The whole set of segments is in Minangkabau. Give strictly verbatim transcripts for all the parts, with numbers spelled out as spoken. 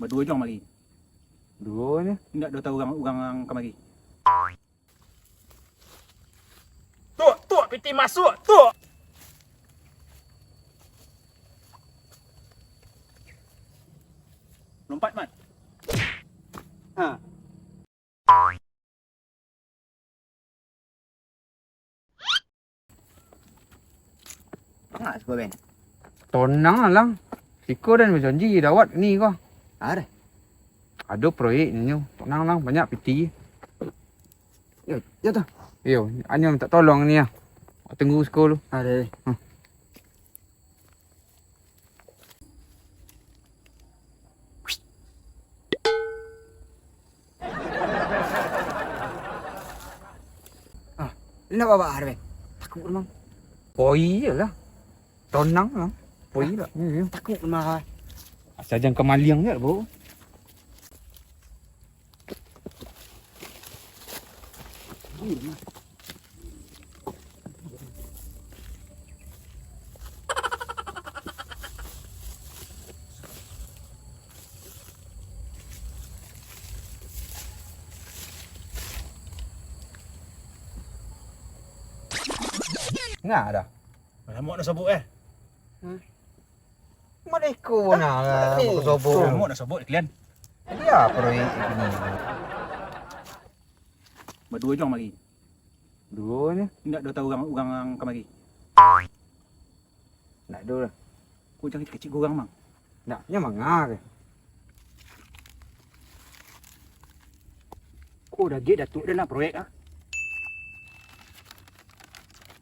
Duo jo mari. Duo nyo. Indak do tahu urang, urang kamari. Tuk, tuk, piti masuak, tuk. Lompat, Mat. Ha. Bangak siko, Ben. Tonang lah, Lang. Siko den bajanji dawat ni ko. Are. Ado proyek ninyo. Tonang, Lang, banyak piti. Yo, yo tu. Yo, anyo mintak tolong ni ya. Tunggu siko lu. Are. Hmm. Ah, indak baa, Arben. Takuik, Mang. Oh, iyolah. Tonang lah. Oh, iyolah. Takuik, Mang. Asal jan kamaliang je, Bro. Ngah dah. Lamo nak sobok eh. Hmm. Mana iko nak sobok? Lamo nak sobok kalian. Dia apa roy ini? Baduo jo mari. Duo nyo. Indak do tahu urang, urang kamari. Ndak ado lah. Ko jangan kecik urang, Mang. Ndak, nyo manga ke? Ko dagik Datuak den lah proyek ah.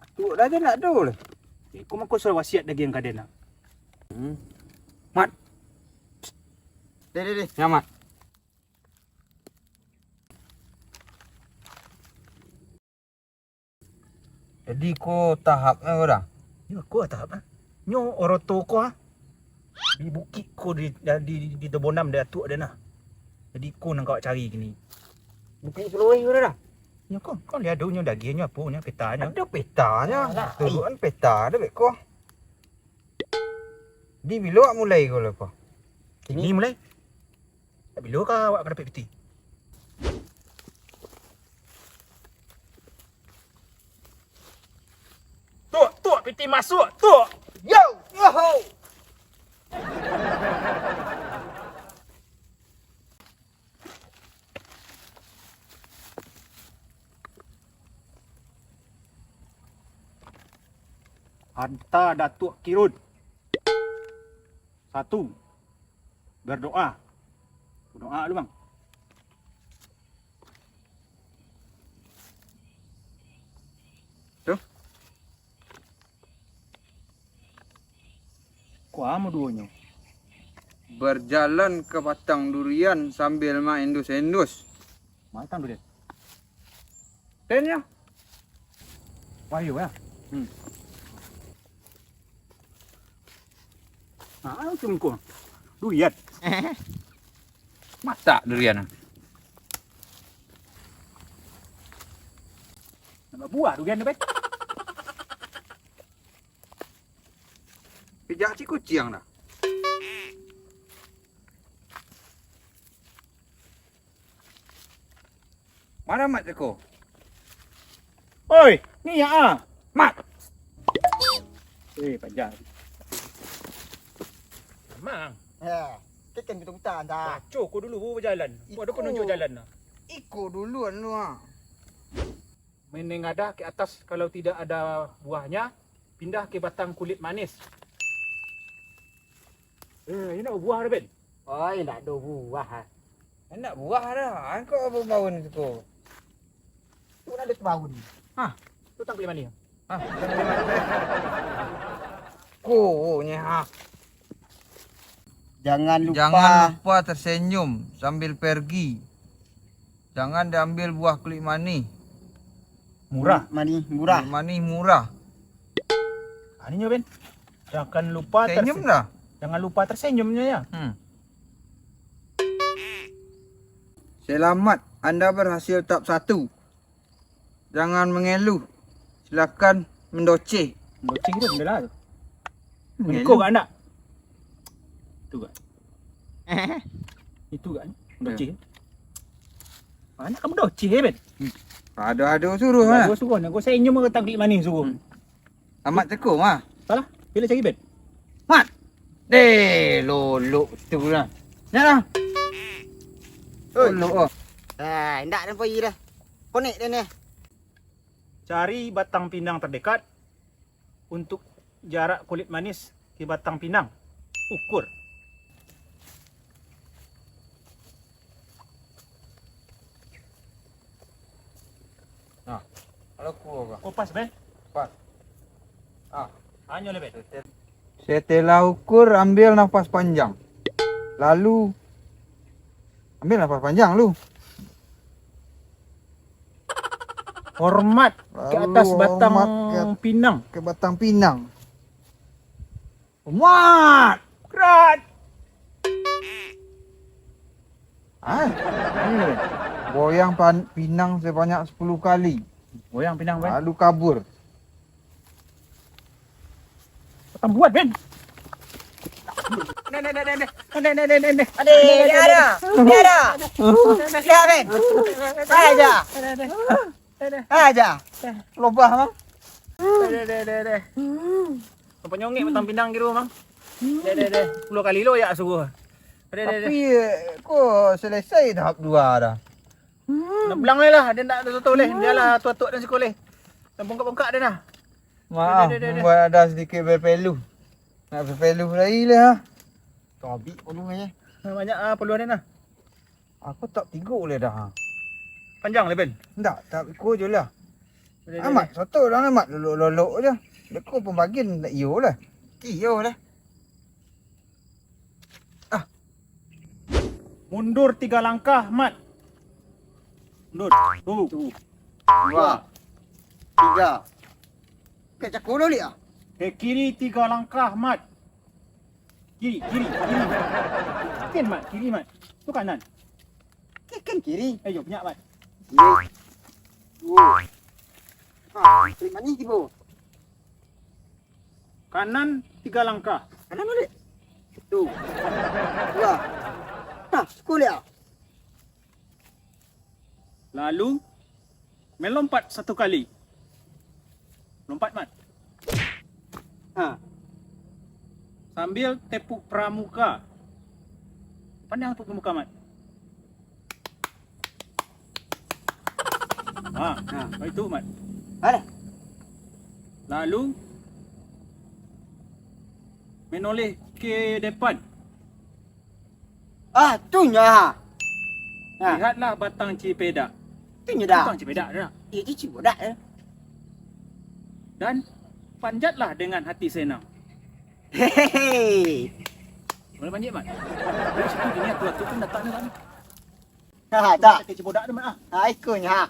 Datuak dah je ndak ado lah. Iko mako surat wasiat dagik ka den lah. Hmm. Mat. Deh, deh, deh. Nyo, Mat. Jadi ko tahapnyo ko dah? Yo, ko tahap ah. Nyo oroto ko ah. Di bukik ko di, di, di, di Tebonam di Datuak den ah. Jadi ko nan kawak cari kini. Bukik Seluruh ko dah? Nyo ko, ko lihat dulu nyo dagiangnyo apo nyo, petanyo. Ado petanyo. Alah, turuan peta ado beko. Di bilo awak mulai ko lah ko? Kini mulai. Bilo ka awak ka dapek piti? Tuk, tuk, piti masuak, tuk. Yo, yo. Anta Datuak Kirun. Satu. Berdoa. Berdoa dulu, Bang. Tu. Kuamu duonyo. Berjalan ke batang durian sambil maendus-endus. Batang durian. Tenyo. Wahyu ya. Hmm. Ah, cungkung. Durian. Masak durian. Nak buah durian tu, Bek. Pijak cik kuciang dah. Mana Mat ko? Oi, ni ya ah. Mat. Eh, pajar. Mang. Ya, keken betul-betul dah. Baco ko dulu baru bajalan. Ko ada penunjuk jalan dah. Iko dulu anu ah. Menengadah ke atas, kalau tidak ada buahnya, pindah ke batang kulit manis. Eh, ini buah dah, Ben. Oi, ndak ado buah ah. Ndak buah dah. Angkau apa baun tu ko? Tu ndak ado baun. Hah, tu tang kulit manis. Hah, tang kulit manis. Ko nyo ha. Jangan lupa. Jangan lupa tersenyum sambil pergi. Jangan diambil buah kulit manih. Murah. Manih murah. Kulit manih murah. Ah, ninyo, Ben. Jangan lupa senyum terse-, dah. Jangan lupa tersenyumnya ya. Hmm. Selamat, Anda berhasil tahap satu. Jangan mengeluh. Silakan mendoceh. Mendoceh tu benda lah tu. Mengeluh. Mengiko kat anak. Tu kan. Itu kan. Udah. Doci. Mana kamu doci, eh, Ben? Hmm. Ado-ado suruh, ah. Ado suruh, nak saya senyum ke tangklik manih suruh. Hmm. Amat ceko mah. Salah. Pilih cari, Ben. Mat. Deh, lolok tu lah. Nyo lah. Oi. Lolok, oh. Ah, indak den pai dah. Konek den, eh. Cari batang pinang terdekat untuk jarak kulit manis ke batang pinang. Ukur. Nah, kalau ku apa? Oh, pas, Ben. Pas. Ah. Anyo lah, Ben. Setelah ukur, ambil nafas panjang. Lalu, ambil nafas panjang lu. Hormat ke atas batang pinang. Ke batang pinang. Hormat. Berat. Ah, ini. Goyang pan-, pinang sebanyak sepuluh kali. Goyang pinang, Ben. Lalu kabur. Patang buat, Ben. Neh, neh, neh, neh, neh. Neh, neh, neh, neh, neh. Ade, dia ada. Dia ada. Dia, Ben. Saya aja. Saya aja. Lobah, Mang. Deh, deh, deh, deh, deh. Apa nyongek batang pinang kiro, Mang? Deh, deh, deh. Sepuluh kali lo ya suruh. Deh, deh, deh. Tapi, eh, ko selesai tahap dua dah. Nak pulang lah, dia ndak ada soto leh. Biarlah tuak-tuak dan sekolah. Dan bongkak-bongkak dia nah. Maaf, deh, deh, deh, deh. Buat ada sedikit berpeluh. Nak berpeluh lagi lah. Tobik peluh aja. Banyak ah peluh dia nah. Aku tak tigo leh dah. Panjang leh, Ben? Ndak, tak iko je lah. Deh, deh, Amat, deh. Soto dah Amat lolok-lolok je. Deko pembagian ndak iyo lah. Iyo lah. Ah. Mundur tiga langkah, Mat. Mundur. Tu. Tu. Dua. Tiga. Kek cako lo liak ah. Ke kiri tiga langkah, Mat. Kiri, kiri, kiri. Kan, Mat, kiri, Mat. Tu kanan. Kan, kan kiri. Eh, yo, banyak, Mat. Kiri. Dua. Ha, kiri manih tibo. Kanan tiga langkah. Kanan balik. Satu. Dua. Nah, sepuluh liak. Lalu, melompat satu kali. Lompat, Mat. Ha. Sambil tepuk pramuka. Pandai tepuk pramuka, Mat? Ha, ha. Itu, Mat. Alah. Lalu, menoleh ke depan. Ah, tu nyo. Ha. Lihatlah batang cipedak. Tu nyo dah. Batang cipedak dah. Iyo, tu cipedak, eh. Dan panjatlah dengan hati senang. Hehehe. Boleh panjat, Mat? Dari situ gini, atu-atu pun datang ni, Mat. Ha, tak. Kaki cipodak tu, Mat, ah. Ha, iko nyo, ha.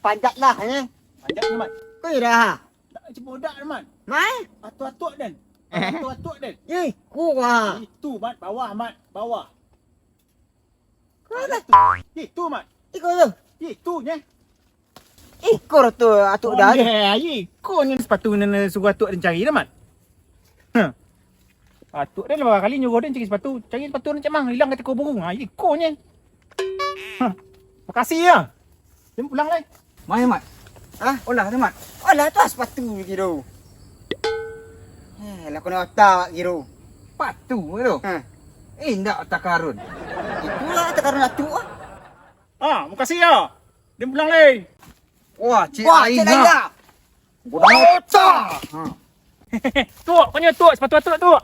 Panjatlah, eh. Panjat ni, Mat. Iko nyo dah, ha. Tak cipodak, Mat. Mai? Atu-atu, Den. Atu-atu, Den. Eh, iko, ha. Itu, Mat, bawah, Mat, bawah. Mana? Itu, Mat. Iko tu. Itu, nye. Iko tu, atuk dah. Oh, ye, iko ni sepatu ni, ni suruh atuk den cari dah, Mat. Huh. Atuk den lah kali nyuruh den cari sepatu. Cari sepatu ni cak mang, hilang ka tiko burung. Ha, iko nye. Huh. Makasih ya. Den pulang lai. Mai, Mat. Hah? Olah tu, Mat. Olah tu sepatu kiro. Eh, lah kena otak kiro. Sepatu tu. Hah? Eh, indak otak karun. Itulah otak karun atuk ah. Ah, makasih ya. Den pulang lai. Wah, cik Wah, aing cik aing ah. Dah. Gua otak. Ha. Tuk, konyo tuk, sepatu atuk tuk.